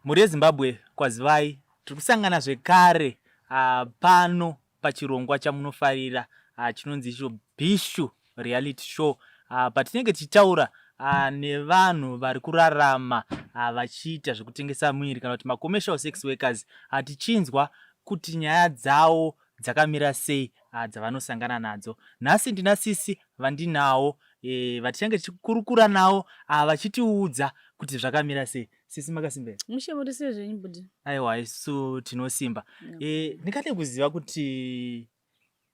Mhuri yeZimbabwe kwazivai, tiri kusangana zvekare pano pachirongwa chamunofarira chinonzi icho Bhishu Reality Show patinenge tichitaura nevanhu vari kurarama vachiita zvekutengesa muviri kana kuti macommercial sex workers tichinzwa kuti nyaya dzavo dzakamira sei dzavanosangana nadzo. Nhasi ndina sisi vandinawo vatichange tichikurukura navo vachitiudza kuti zvakamira sei. Sisi makasimba here? Mushe muri sei zvenyu budi? Aiwa isu tinosimba. Yeah. Ndingade kuziva kuti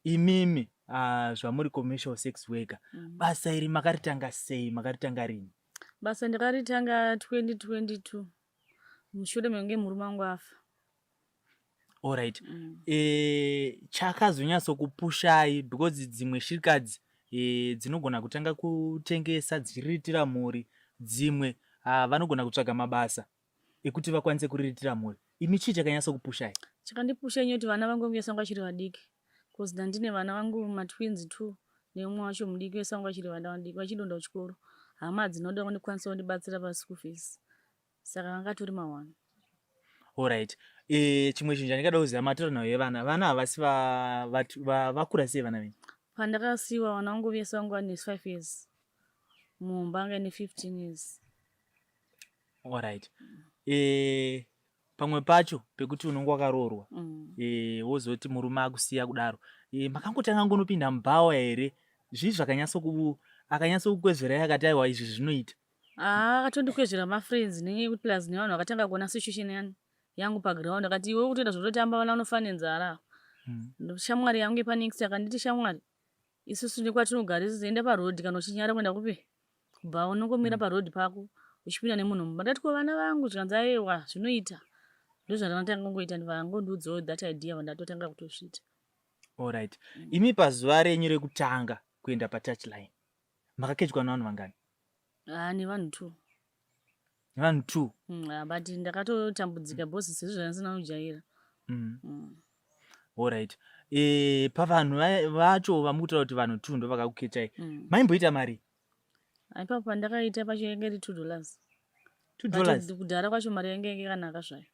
imimi zvamuri commercial sex worker basa iri makaritanga sei, makaritanga rini? Basa ndakaritanga 2022 mushure mekunge murume wangu afa. Alright. Chakazonyatsokupushai because dzimwe shirikadzi dzinogona kutanga kutengesa dzichiriritira mhuri, dzimwe vanogona kutsvaga mabasa ekuti vakwanise kuriritira mhuri. Imi chii chakanyatsokupushai? Chakandipusha inyaya yekuti vana vangu vese vanga vachiri vadiki cause ndandine vana vangu matwins 2 neumwe wacho mudiki, vese vanga vachiri vana vadiki vachidonda kuchikoro. Hama hadzina kuda kundikwanisa kundibatsira paschool fees saka vanga tori mawana. Alright. Chimwe chinhu chandingada kuziva maternal yevana, vana havasi vakura sei vana venyu? Pandakasiiwa vana vangu vese vanga vane 5 years, mumba anga ine 15 years. Alright. Pamwe pacho pekuti unonge wakaroorwa wozoti murume akusiya kudaro, makangotanga ngonopinda mubhawa here? Zvii zvakanyatsokukwezverai akati aiwa izvi zvinoita? Akatondikwezvera mafriends nenyaya yekuti plus nevanhu vakatanga kuona situation yani yangu paground akati iwe ukutoita zvekutotamba vana vanofa nenzara. Shamwari yangu yepanext akanditi shamwari isusu nekwatinogara isusu enda paroad kana uchinyara kuenda kupi kubva unongomira paroad pako uchipinda nemunhu mumba. Ndati ko vana vangu zvikanzi aiwa zvinoita. Ndozvandakatanga kungoita ndovangondiudzawo that idea vandatotanga kutosvita. Alright. Imi pazuva renyu rekutanga kuenda patouchline makakechwa nevanhu vangani? Nevanhu 2. Nevanhu 2? But ndakatotambudzika because sezvo zvandisina kujaira. Alright. Pavanhu vacho vamukutaura kuti vanhu 2 ndo vakakukechai. Maimboita mari? Ipapo pandakaita pacho yange iri $2. $2? Kudhara kwacho mari yange yange yakanaka zvayo.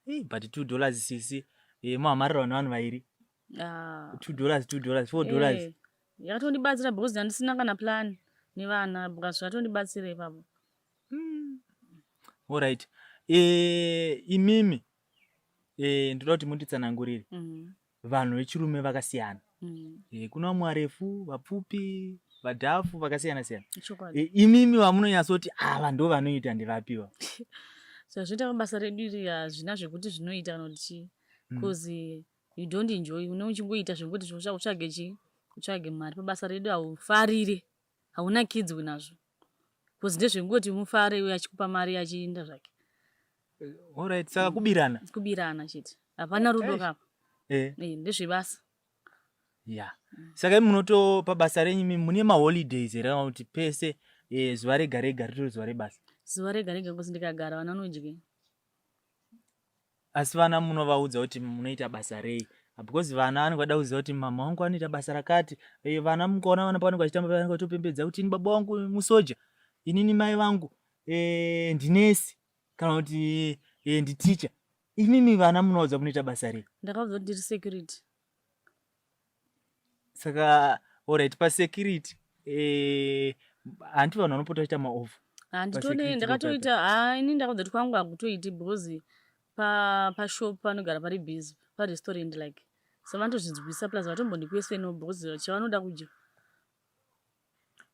But $2 sisi, mohamarira vanhu vairi. $2, $2, $4. Yakatondibatsira because ndandisina kana plan nevana because zvatondibatsira ipapo. Alright. Imimi ndoda kuti munditsanangurire. Vanhu vechirume vakasiyana. Kuna vamwe varefu, vapfupi, vadhafu vakasiyana siyana. Imimi vamunonyatsoti ava ndo vanoita ndevapiwa? Zvazvinoita pabasa redu iri hazvina zvekuti zvinoita kana kuti chii. Because you don't enjoy, une uchingoita zvekuti utsvage chii, utsvage mari. Pabasa redu haufarire, haunakidzwi nazvo. Because ndezvekungoti mufare uyo achikupa mari achiinda zvake. Alright, saka kubirana. Kubirana chete. Hapana rudo kapa. Ndezvebasa. Yeah. Saka imi munoto pabasa renyu imi mune maholidays here kana kuti pese zuva rega rega ritori zuva rebasa? Zuva rega rega because ndikagara vana vanodye. Asi vana munovaudza kuti munoita basa rei? Because vana vanenge vada kuziva kuti mama wangu anoita basa rakati. Vana mukaona vana pavanenge vachitamba vanenge vachitopembedza kuti ini baba wangu musoja, inini mai vangu ndinesi kana kuti nditicha. Imimi vana munovaudza munoita basa rei? Ndakaudza kuti ndiri security. Saka alright pasecurity hanti vanhu vanopota vachiita maoff. Handitone ndakatoita ini ndakaudza kuti kwangu hakutoiti because pashop panogara pari busy parestaurant like so vanotozvinzwisa plus vatombondikweseno because chavanoda kudya.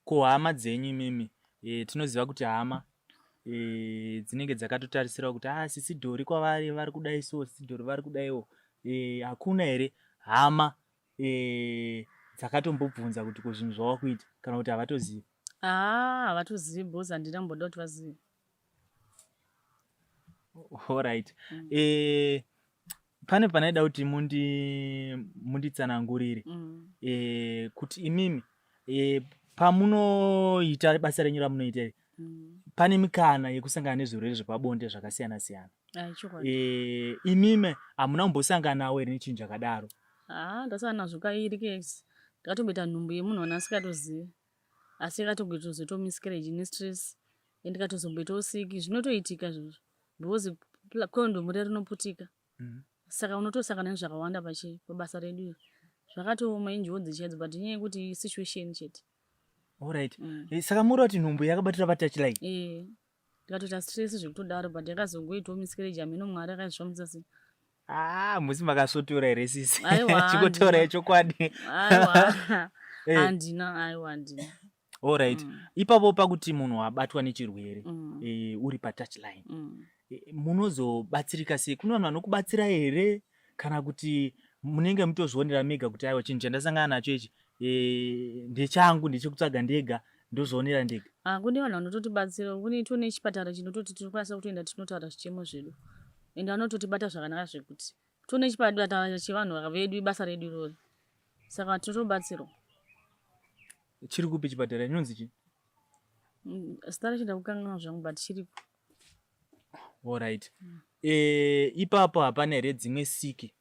Ko hama dzenyu imimi tinoziva kuti hama dzinenge dzakatotarisirawo kuti sisi Dhori kwavari vari kudai so, sisi Dhori vari kudaiwo. Hakuna here hama dzakatombobvunza kuti ko zvinhu zvawakuita kana kuti havatozivi? Havatozivi because handina kumboda kuti vazive. Alright. Pane panaida kuti munditsanangurire kuti imimi pamunoita basa renyu ramunoita iri pane mikana yekusangana nezvirwere zvepabonde zvakasiyana siyana. Imimi hamuna kumbosanganawo here nechinhu chakadaro? Ndasangana nazvo kairi kese. Ndakatomboita nhumbu yemunhu wana asikatozivi asi yakatozoita miscarriage nestress ndikatozomboitawo sick. Zvinotoitika izvozvo because Condom riya rinoputika. Saka unotosangana nezvakawanda pachi pabasa redu iri. Zvakatooma injodzi chaidzo but inyaya yekuti situation chete. Alright. Eh, saka muri kuti nhumbu yakabatira patouchline? Eh. Ndikatoita stress zvekutodaro but yakazongoitawo miscarriage hameno Mwari akaizvifambisa sei. Ah, musi makasvotora here sisi? Aiwa, Chikotaura handina. chokwadi. Aiwa. Eh. Handina, aiwa handina. Alright. Ipapo pakuti munhu abatwa nechirwere uri patouchline. Munozobatsirika sei? Kune vanhu vanokubatsira here kana kuti munenge mutozvionera mega kuti aiwa chinhu chandasangana nacho ichi ndechangu ndechekutsvaga ndega ndozvionera ndega? Ah, kune vanhu vanototibatsira. Kune tone chipatara chinototi tinokwanisa kutoenda tinotaura zvichemo zvedu. Ende vanototibata zvakanaka zvekuti tone chipatara chevanhu vedu ibasa redu irori. Saka tinotobatsirwa. Chiri kupi chipatara chinonzi chii? Zita racho ndakukanganwa zvangu but chiriko. Alright. Ipapo hapana here dzimwe siki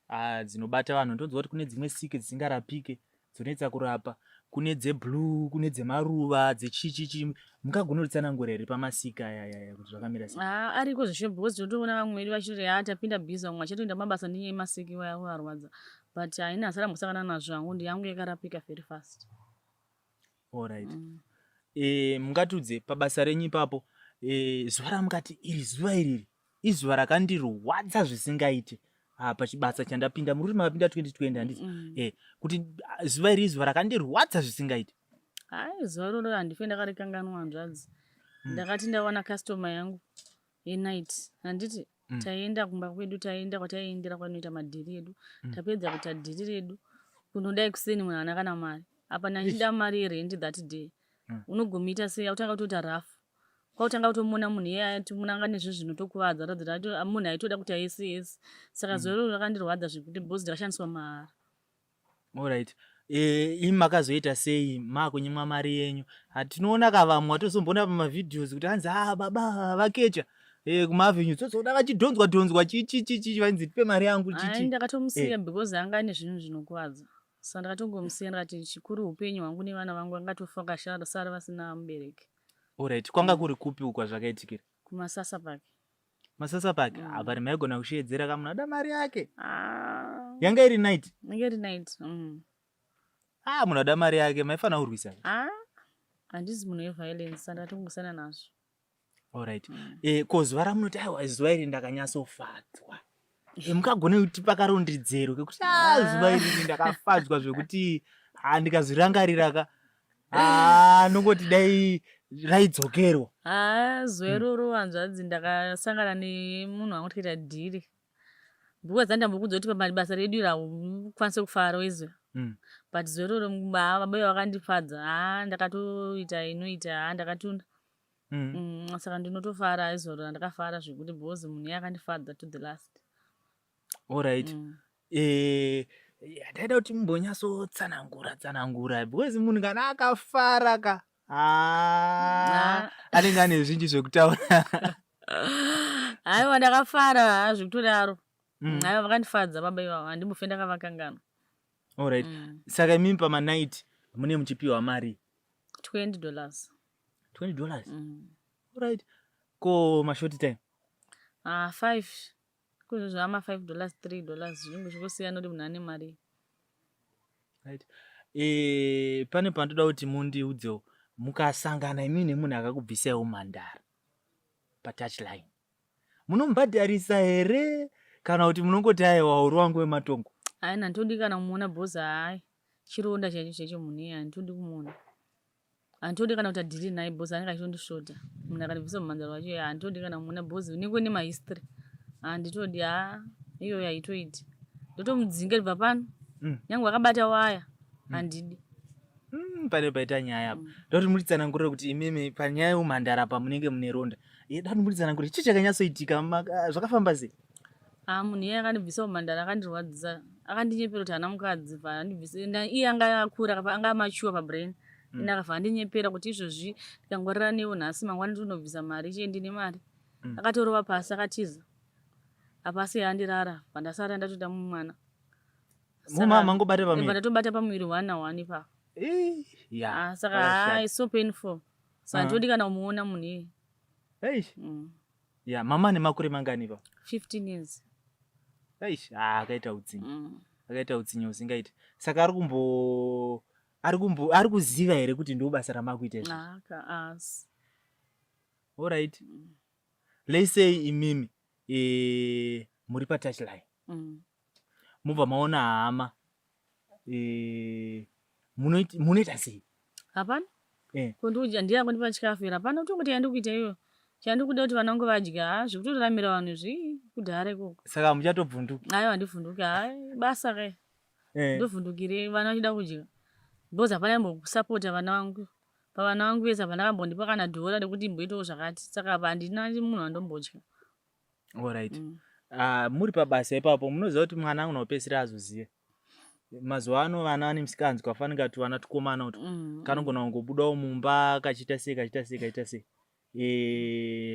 dzinobata vanhu? Ndonzwa kuti kune dzimwe siki dzisingarapike dzonetsa kurapa, kune dzeblue, kune dzemaruva, dzechichichi. Mungagona kutsanangura here pamasiki aya aya kuti zvakamira sei? Ah, ariko zveshe because tinotoona vamwe vedu vachitoti haa tapinda busy vamwe vachatoenda mabasa nenyaya yemasiki iwaya kuvarwadza but haina hasara mbosangana nazvo hangu ndi yangu yakarapika very fast. Alright. Mungatiudze pabasa renyu ipapo zuva ramungati iri zuva iriri izuva rakandirwadza zvisingaite pachibasa chandapinda. Muri kuti makapinda 2020 handiti? Kuti zuva iri izuva rakandirwadza zvisingaite. Hai, zuva iroro handife ndakarikanganwa hanzvadzi. Ndakati ndawana customer yangu yenight handiti? Taienda kumba kwedu, taienda kwataiendera kwanoita madhiri edu. Tapedza kuita dhiri redu kunodai kuseni munhu haana kana mari. Apa ndachida mari yerent that day. Unogomuita sei? Akutanga kutoita rafu. Kwakutanga kutomona munhu iye atimunanga nezvinhu zvinotokuvadza ratidza kuti munhu aitoda kuti aisi esi. Saka zuva iroro rakandirwadza zvekuti because ndakashandiswa mahara. Alright. Imi makazoita sei makunyimwa mari yenyu? Tinoona ka vamwe watozomboona pamavideos kuti hanzi ah baba vakecha kumaavenue tozoona vachidhonzwa dhonzwa chichichichi vanzi tipe mari yangu Hai, chichi. ndakatomusiya because anga ane zvinhu zvinokuvadza. Saka ndakatongomusiya ndikati chikuru upenyu hwangu nevana vangu vangatofa vakasara vasina mubereki. Alright, kwanga kuri kupi uku kwazvakaitikira? Kumasasa Park. Masasa Park? Apa maigona kusheedzera ka munhu ada mari yake. Ah. Yanga iri night? Yanga iri night. Ah, munhu ada mari yake maifanira kurwisa. Ah, handisi munhu weviolence saka ndatongosiyana nazvo. Alright. Ko zuva ramunoti aiwa zuva iri ndakanyatsofadzwa. Mukagone kuti pakarondedzero kekuti zuva iri ndakafadzwa zvekuti ndikazvirangarira ka. Nongoti dai raidzokerwa. Zuva iroro hanzvadzi ndakasangana nemunhu wangu tikaita dhiri. Because andambokudza kuti pabasa redu iri haukwanise kufara wezuva. But zuva iroro baba vakandifadza. Ndakatoita inoita, ndakatunda. Saka ndinotofara izoro ndakafara zvekuti because munhu iye akandifadza to the last. Alright. Ndaida kuti mumbonyatsotsanangura tsanangura because munhu kana akafara ka anenge ane zvinji zvekutaura. Aiwa ndakafara zvekutodaro. Aiwa vakandifadza baba ivavo handimbofe ndakavakanganwa. Alright. Saka imimi pamanight mune muchipiwa mari $20. $20? Alright. Ko mashort time? 5. Kuzvo zvama $5, $3 zvinenge zvichingosiyana kuti munhu ane mari. Right. Pane pandoda kuti mundiudzewo mukasangana imi nemunhu akakubvisaiwo mhandara patouchline munomubhadharisa here kana kuti munongoti aiwa uri wangu wematongo? Hayi, handitodi kana kumuona bhozi hayi chironda chaicho chaicho munhu iye handitodi kumuona. Handitodi kana kuti adhiri naye bhozi anenge achitondisvota. Munhu akandibvisa mumhanzara wacho iye handitodi kana kumuona bhozi unenge une mahistory. Handitodi haa iyoyo haitoiti. Ndotomudzinga ndibva pano. Nyangwe akabata waya handidi. Pane paita nyaya apa. Ndoda kuti mutitsanangurire kuti imimi panyaya yeumhandara apa munenge mune ronda. Ndoda kuti mutitsanangurire chii chakanyatsoitika zvakafamba sei? Munhu iye akandibvisa umhandara akandirwadzisa. Akandinyepera kuti haana mukadzi paandibvisa. Iye anga akura anga amature pabrain. Ine akabva andinyepera kuti izvozvi ndikangwarira newe nhasi mangwana ndinobvisa mari chee ndine mari. Akatorova pasi akatiza. Apa asiya andirara pandasara ndatoita mumwana. Muma mangobata pamuviri. Ndatobata pamuviri 1 na 1 ipapo. Yeah. Saka it's so painful. Saka handitodi kana kumuona munhu iyeye. Eish. Ya, mama ane makore mangani pa? 15 years. Eish, ah, akaita utsinye. Akaita utsinye usingaiti. Saka ari kumbo ari kumbo ari kuziva here kuti ndo basa ramakuita izvi? Ah, ka as. Alright. Let's say imimi muri pa touchline. Mobva maona hama munoita sei? Hapana. Kundudya ndiye akundipa chikafu here? Hapana, kutongoti yandikuita iyoyo. Chandikuda kuti vana vangu vadya, ha, zvekutoraramira vanhu izvi kudhara ikoko. Saka muchatobvunduka? Aiwa, handivhunduki. Hai, basa kai. Ndovhundukire vana vachida kudya. Because hapana imbokusapota vana vangu. Pavana vangu vese hapana kambondipa kana dhora rekuti imboitawo zvakati. Saka apa handina munhu wandombotya. Alright. Muri pabasa ipapo munoziva kuti mwana unopedzisira azoziva. Mazuva ano vana vane misikanzwa fanika tuvana tukomana utu. Kanogona kungobudawo mumba kachiita sei kachiita sei kachiita sei.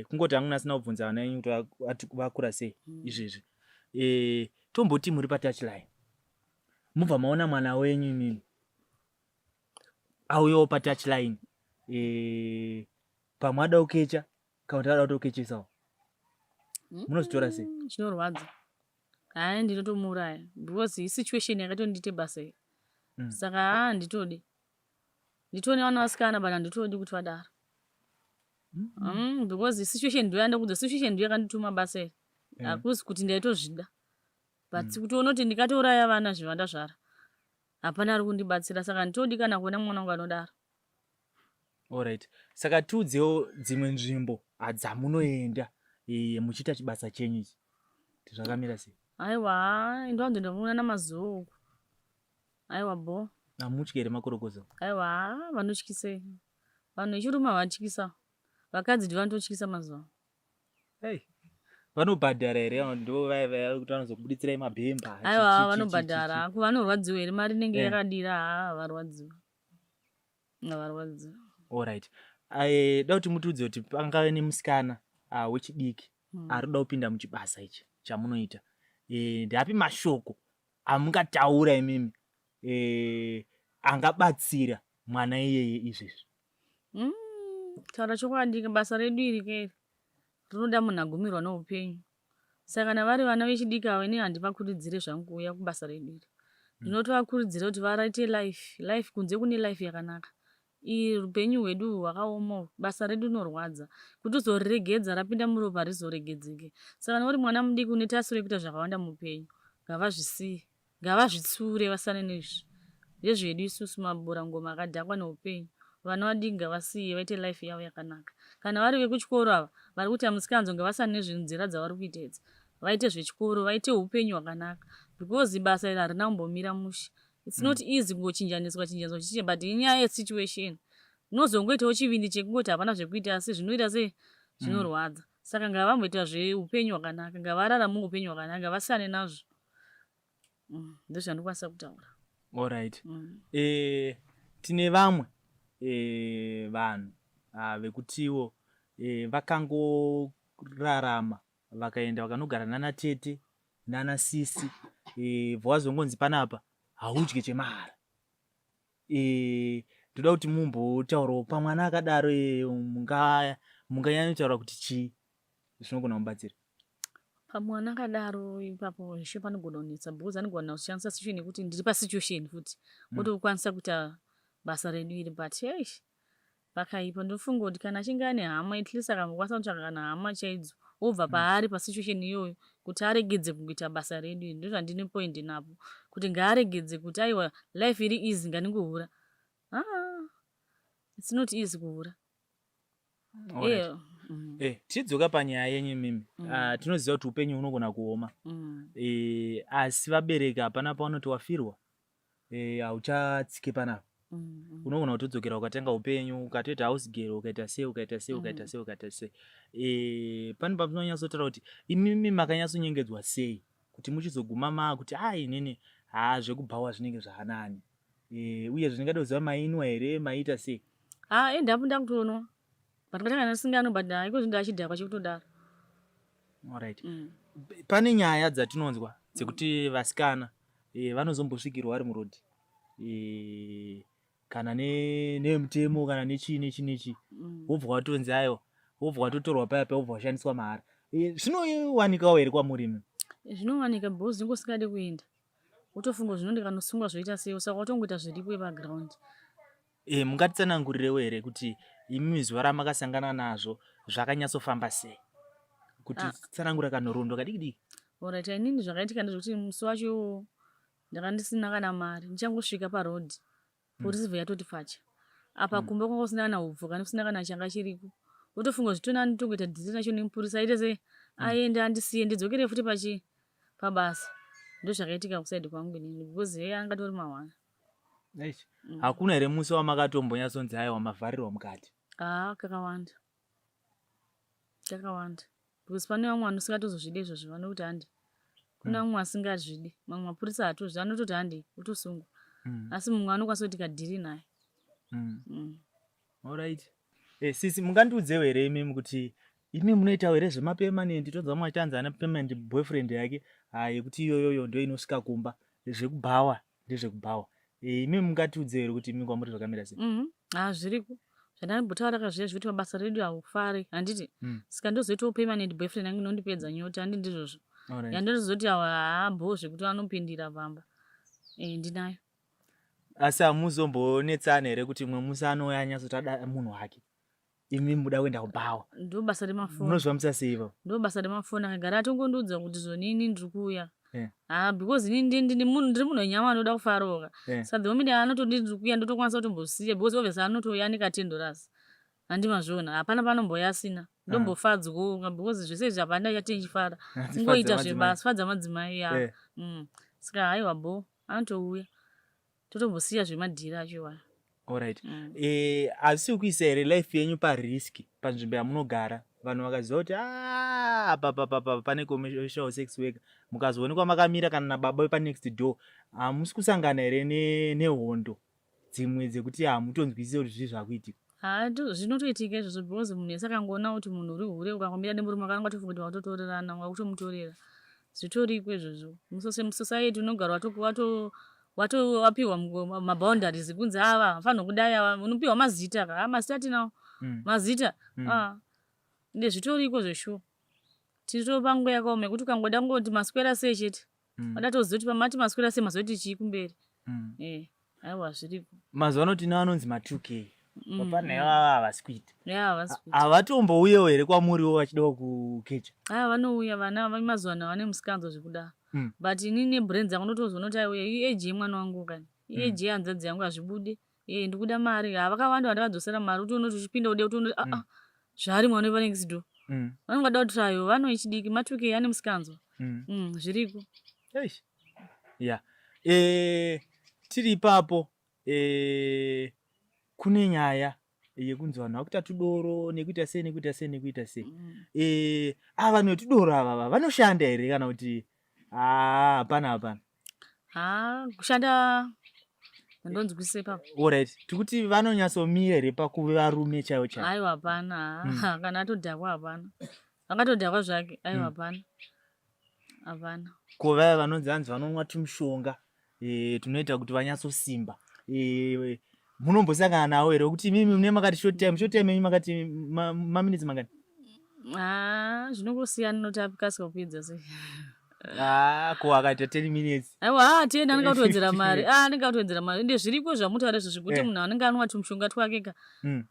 Kungoti hangu asina kubvunza vana venyu kuti vakura sei izvezvi. Tomboti muri patouchline. Mubva maona mwana wenyu imimi. Auyawo patouchline. Pamwe ada kukecha kana kuti ada kutokechesawo. Munozvitora sei? Chinorwadza. Hai, ndinotomuuraya because isituation yakatondiite basa iyi. Saka handitodi. Nditone vana vasikana but handitodi kuti vadaro. Because situation ndo yandakudza, situation ndo yakandituma basa iri. Hakusi kuti ndaitozvida. But kutoona kuti ndikatouraya vana zvavandazvara. Hapana ari kundibatsira, saka handitodi kana kuona mwana wangu anodaro. Alright. Saka tiudzewo dzimwe nzvimbo dzamunoenda muchiita chibasa chenyu ichi. Kuti zvakamira sei? Aiwa, ndowanzoenda kuona namazuva uku. Aiwa bo. Hamutyi here makorokoza? Aiwa, vanotyisei. Vanhu vechirume havatyisa. Vakadzi ndivo vanototyisa mazuva. Hey. Vanobhadhara here? Ndo vaya vaya kuti vanozokubuditsira mabhemba. Aiwa, vanobhadhara. Ku vanorwadziwa here? Mari inenge yakadira, haa varwadziwa. Havarwadziwa. Alright. Da kuti mutiudze kuti pangave nemusikana wechidiki ari kuda kupinda muchibasa ichi chamunoita. Ndapi mashoko amungataura imimi angabatsira mwana iyeye izvezvi? Taura chokwadi, basa redu iri keri rinoda munhu agumirwa neupenyu. Saka kana vari vana vechidiki ava, ini handivakurudzire zvangu kuuya kubasa redu iri. Ndinotovakurudzira kuti varaite life. Life kunze kune life yakanaka. Iyi upenyu hwedu hwakaoma, basa redu rinorwadza. Kuti uzoriregedza rapinda muropa harizoregedzeki. Saka kana uri mwana mudiki une tasiro yekuita zvakawanda muupenyu, ngavazvisiye. Ngavazvitsure vasane nezvi. Ndezvedu isusu maborangoma akadhakwa neupenyu. Vana vadiki ngavasiye vaite life yavo yakanaka. Kana vari vekuchikoro ava vari kuita musikanzwa ngavasane nezvenzira dzavari kuita idzi. Vaite zvechikoro, vaite upenyu hwakanaka. Because basa iri harina kumbomira mushe. It's not easy kungochinjaniswa chinjaniswa chichinja, but inyaya yesituation. Unozongoitawo chivindi chekungoti hapana zvekuita, asi zvinoita sei zvinorwadza. Saka ngavamboita zveupenyu hwakanaka, ngavararame upenyu hwakanaka, ngavasiyane nazvo. Ndozvandikwanisa kutaura. Alright. Tine vamwe vanhu vekutiwo vakangorarama vakaenda vakanogara nana tete nana sisi, vwazongonzi panapa haudye chemahara. Ndoda kuti mumbotaurawo pamwana akadaro, munganyanyotaura kuti chii zvinogona kumubatsira? Pamwana akadaro ipapo zveshe panogona kunetsa because anogona kushandisa situation yekuti ndiri pasituation futi, otokwanisa kuita basa redu iri, but eish, pakaipa. Ndofunga kuti kana achinge ane hama, at least akambokwanisa kutsvaka kana hama chaidzo, obva paari pasituation iyoyo kuti aregedze kungoita basa redu iri. Ndozvandine point napo kuti ngaaregedze kuti aiwa, life iri easy, ngandingohura. Ah, it's not easy kuhura. Tichidzoka panyaya yenyu imimi, tinoziva kuti upenyu hunogona kuoma, asi vabereki hapana pavanoti wafirwa hauchatsike panapa. Unogona kutodzokera ukatanga upenyu, ukatoita house girl, ukaita sei ukaita sei ukaita sei ukaita sei. Pane pamunonyatsotaura kuti imimi makanyatsonyengedzwa sei kuti muchizoguma maakuti ai inini haa zvekubhawa zvinenge zvaanani, uye zvingada kuziva mainwa here, maiita sei? Ha, endapo ndakutonwa but ngatanga ndisingano, but iko zvino ndachidhakwa chekutodaro. Alright. Pane nyaya dzatinonzwa dzekuti vasikana vanozombosvikirwa vari murodhi kana nemutemo kana nechii nechii nechii, wobva watonzi aiwa, wobva watotorwa paya paya, wobva washandiswa mahara. Eh, zvinowanikawo here kwamuri imi? Zvinowanika because unenge usingade kuenda. Wotofunga zvino ndikanosungwa zvoita sei saka watongoita zviripo yepaground. E, mungatitsanangurirewo here kuti imimi zuva ramakasangana nazvo zvakanyatsofamba sei? Kuti ah. tsanangura kanhoroondo kadiki diki. Alright, inini zvakaitika ndezvekuti musi wacho ndanga ndisina kana mari ndichangosvika paroad polisi bva yatoti facha apa kumba kwanga kusina kana hupfu kana kusina kana changa chiriko wotofunga kuti tona nditongoita dhiri nacho nemupurisa aite sei aende andisiye ndidzokere futi pachi pabasa ndozvakaitika kusaidi kwangu inini because heye anga tori mahwana. Eish. Hakuna here musi wamakatombonyatsonzi aiwa mavharirwa mukati? Haa kakawanda. Kakawanda. Because pane vamwe vanosingatozozvide izvozvo vanokuti handi. Kuna vamwe mm. vasingazvidi. Mamwe mapurisa hatozvi anototi handi utosungwa. Mm. Asi mumwe anokwanisa kuti kadhiri naye. Mm. Mm. Alright. Eh, sisi mungandiudzewo here imimi kuti imi munoitawo here zvemapermanent tonzwa mumwe achanzi ane permanent boyfriend yake ah, yekuti iyoyoyo ndo inosvika kumba zvekubhawa ndezvekubhawa eh, imi mungatiudze here kuti imi kwamuri zvakamira sei mm -hmm. ah, zviriko zvandambotaura ka zviya zvekuti mabasa redu haufari handiti mm. saka ndozoitawo permanent boyfriend yangu inondipedza nyota handi ndizvozvo right. yandozoti awa haabho zvekuti anopindira pamba e, ndinayo asi hamuzombonetsana here kuti mumwe musi anouya anyatsoti ada munhu wake imi muda kuenda kubhawa ndo basa remafoni munozvifambisa sei ipapo ndo basa remafoni akagara atongondiudza kuti zvonini ndiri kuuya yeah. ah, because ini ndiri munhu wenyama anoda kufaroka yeah. sa the moment anototi ndiri kuuya ndotokwanisa kutombosiya because obviously anotouya neka ten dollars handimazviona hapana panomboya asina ndombofadzwa because zvese izvi hapana chati ndichifara kungoita zvebasa fadza madzimai ya yeah. mm. saka haiwa bo anotouya totombosiya zvemadhiri acho iwayo Alright. Mm. Eh, hazvisi kuisa here life yenyu parisk panzvimbo yamunogara vanhu vakaziva kuti ah, apa pa pa pane commercial sex worker mukazoonekwa makamira kana nababa vepanext door hamusi kusangana here nehondo dzimwe dzekuti hamutonzwisise kuti zvii zvakuitika Haa zvinotoitika izvozvo because munhu wese akangoona kuti munhu uri hure ukangomira nemurume wako anenge atofunga kuti watotorerana wakutomutorera zvitoriko izvozvo musociety unogara wapiwa maboundaries kunzi ava vafanirwa kudai ava unopiwa mazita ka mazita atinawo mm. mazita mm. ah. Ende zvitoriko zveshuwa tiri panguva yakaoma yekuti ukangoda kungoti maswera sei chete mm. wadatoziva kuti pamati maswera sei mazoti chii kumberi mm. eh, aiwa zviriko mazuva ano tine anonzi ma 2k mm. vapana ivava havasi kuita havatombouyewo here kwamuriwo vachidawo kukecha aya vanouya vana mazuva ano vane musikanzwa zvekuda mm. but ini nebrain dzangu ndotozoona kuti aiuya ieji yemwana wangu kani ieji mm. yehanzadzi yangu hazvibude Eh, ndikuda mari. Ha vakawanda vandakadzosera mari kuti unoti uchipinda ude kuti unoti ah ah. Zvaari mwana wepa next door. Vanenge vada kuti ayo vanoichidiki matuke ane musikanzwa. Zviriko. Eish. Yeah. Eh, tiri ipapo eh, kune nyaya yekunzi vanhu vakuita tudoro nekuita sei nekuita sei nekuita sei. Eh, ava vanhu vetudoro ava vanoshanda here kana kuti ah, hapana hapana. Haa kushanda ndonzwisisa ipapo. Alright, tikuti vanonyatsomira here pakuve varume chaivo chaivo? Aiwa hapana. Kana atodhakwa hapana. Akatodhakwa zvake. Aiwa hapana. Hapana. Ko vaya vanonzi hanzi vanomwa tumushonga eh, tunoita kuti vanyatsosimba eh, munombosangana nawo here kuti imimi mune makati short time short time yenyu makati maminitsi mangani? Ah, zvinongosiyana noti akasika kupedza sei. Ah, ko akaita 10 minutes. Aiwa, ah, 10 anenge atowedzera mari. Ah, anenge atowedzera mari. Ende zviriko zvamutaura izvo zvekuti eh. munhu anenge anwa tumushonga twake ka.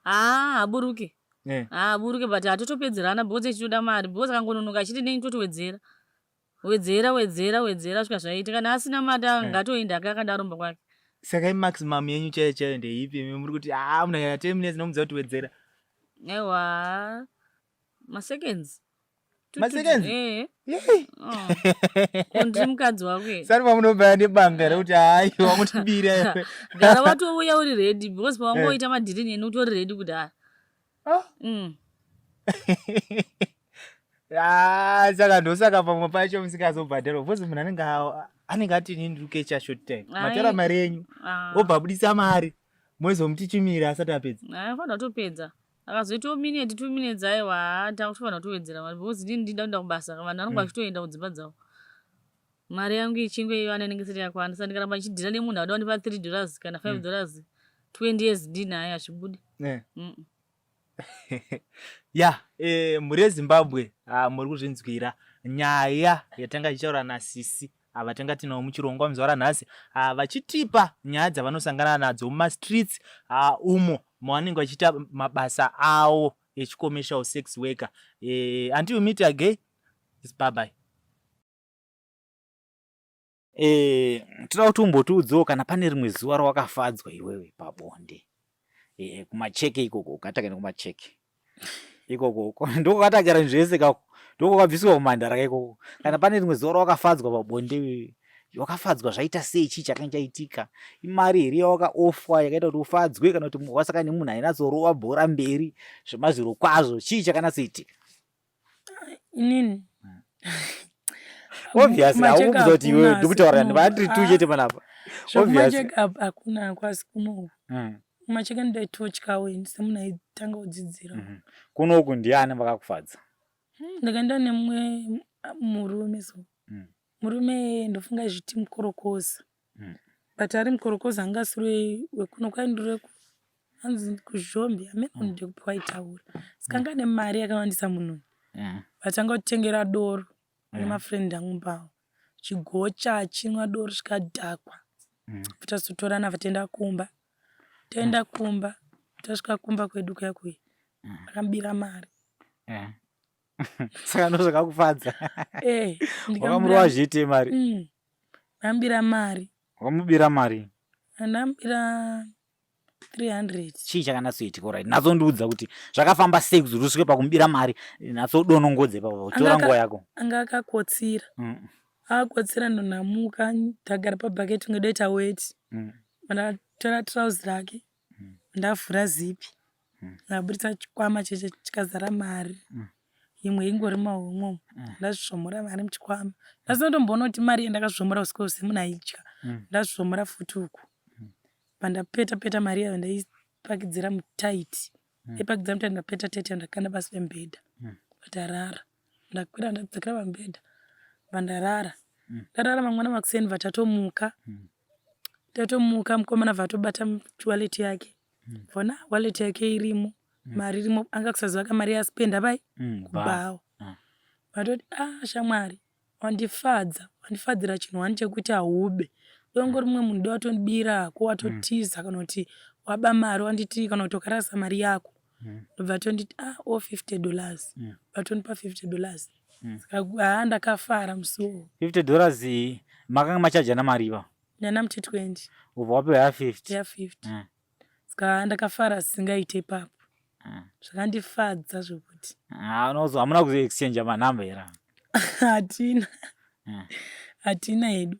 Ah, aburuke. Eh. Ah, aburuke but hatotopedzerana because echitoda mari because akangononoka achiti nei totowedzera. Wedzera, wedzera, wedzera svika zvaita. Kana asina mari eh. ngatoenda ake akadaro mba kwake. Saka maximum yenyu chaiyo chaiyo ndeipi? Imi muri kuti ah, munhu akaita 10 minutes nomudza kuti wedzera. Aiwa, maseconds. Maseconds? Eh. Oh. Ko ndiri mukadzi wako here? Sari pamunobaya nebanga here kuti hayi wangotibira iwe. Gara watouya uri ready because pawangoita eh. madhiri neni utori ready kudara. Ah. Ah, saka ndosaka pamwe pacho musingazobhadharwa because munhu anenge anenge ati ini ndiri kukecha short time. Matora mari yenyu. Ah. Obva abudisa mari. Mozomuti chimira asati apedza. Anofanira kutopedza. Akazoitawo minute 2 minutes aiwa haa takutofanira kutowedzera mari because inini ndida kuenda kubasa vanhu vanenge mm. vachitoenda kudzimba dzavo mari yangu ichinge ivana inenge isati yakwana saka ndikaramba ndichidhira nemunhu ada kundipa 3 dollars kana 5 mm. dollars 20 years ndinaye hazvibudi yeah. Ya, mhuri yeZimbabwe, muri kuzvinzwira nyaya yatanga tichitaura nasisi vatanga tinawo muchirongwa muzuva ranhasi, vachitipa nyaya dzavanosangana nadzo mumastreets umo mavanenge vachiita mabasa avo echicommercial sex worker. Until we meet again, bye bye. Toda kuti umbotiudzewo kana pane rimwe zuva rawakafadzwa iwewe pabonde, kumacheke ikoko. Ukatanga nekumacheke ikoko, ndokwakatangara zvese kako, ndokwakabviswa kumandara ikoko. Kana pane rimwe zuva rawakafadzwa pabonde, wakafadzwa zvaita sei? Chii chakanga chaitika? Imari here yawakaofwa yakaita kuti ufadzwe, kana kuti wasaka nemunhu ainatsorova bhora mberi zvemazviro kwazvo? Chii chakanatsoitika? Inini Obviously haukubvisa kuti iwewe ndikutaura ndiri two chete panapa. Obviously hakuna kwasi kunoku. Kumacheke ndaitotyawo ini semunhu aitanga kudzidzira. Kunoku ndiani vakakufadza? Ndakaenda nemumwe murume so. Murume ndofunga zviti mukorokoza, but ari mukorokoza anga asiri wekuno, kwaindire hanzi kuZhombe, hameno ndekupi waitaura. Saka anga ane mari yakawandisa munhu, vatanga kutengera doro nemafriend angu pawo, chigocha, achinwa doro zvikadhakwa. Tazotorana, vataenda kumba. Taenda kumba, tasvika kumba kwedu kuya kuya, akambira mari. Saka ndo zvakakufadza? Eh. Wakamurova zviite mari? Ndambira mari. Wakamubira mari? Ndambira 300. Chii chakanatsoitika? Right, natsondiudza kuti zvakafamba sei kuti usvike pakumubira mari. Natsodonongodze ipapo, tora nguva yako. Anga akakotsira. Akakotsira, ndonhamuka, ndagara pabhaketi kunge doita weti. Ndatora trousi rake, ndavhura zipi, ndaburitsa chikwama cheche chikazara mari. Imwe ingori mahomwe. Ndazvomora mari muchikwama, ndasina kuti mari yandakazvomora usiku hwose, munhu aitya. Ndazvomora futi uku, pandapeta peta mari yayo, ndaipakidzira mutaiti, ndaipakidzira mutaiti, ndapeta taiti, ndakanda pasi pemubhedha, vatarara. Ndakwira, ndadzokera pamubhedha, vandarara. Ndarara, mangwana makuseni vatatomuka. Tatomuka, mukomana vatobata wallet yake, vona wallet yake irimo, mari irimo. Anga kusaziva kamari yaspenda pai kubhawa. Vatoti, "Ah, shamwari, wandifadza, wandifadzira chinhu wani chekuti haube dongori mumwe munhu do watondibira hako, watotiza, kana kuti waba mari, wanditi kana kuti wakarasa mari yako." Ndobva tonditi, "Ah, o $50." Vatondipa $50. Saka haa, ndakafara musi uwowo. $50 makanga machajana mari iva? Ndana muti 20. Ubva wapiwa ya 50? Ya 50. Saka haa, ndakafara singaite ipapo. Zvakandifadza zvokuti. Ah, hamuna kuzoexchange manhamba here? Hatina. Hatina hedu.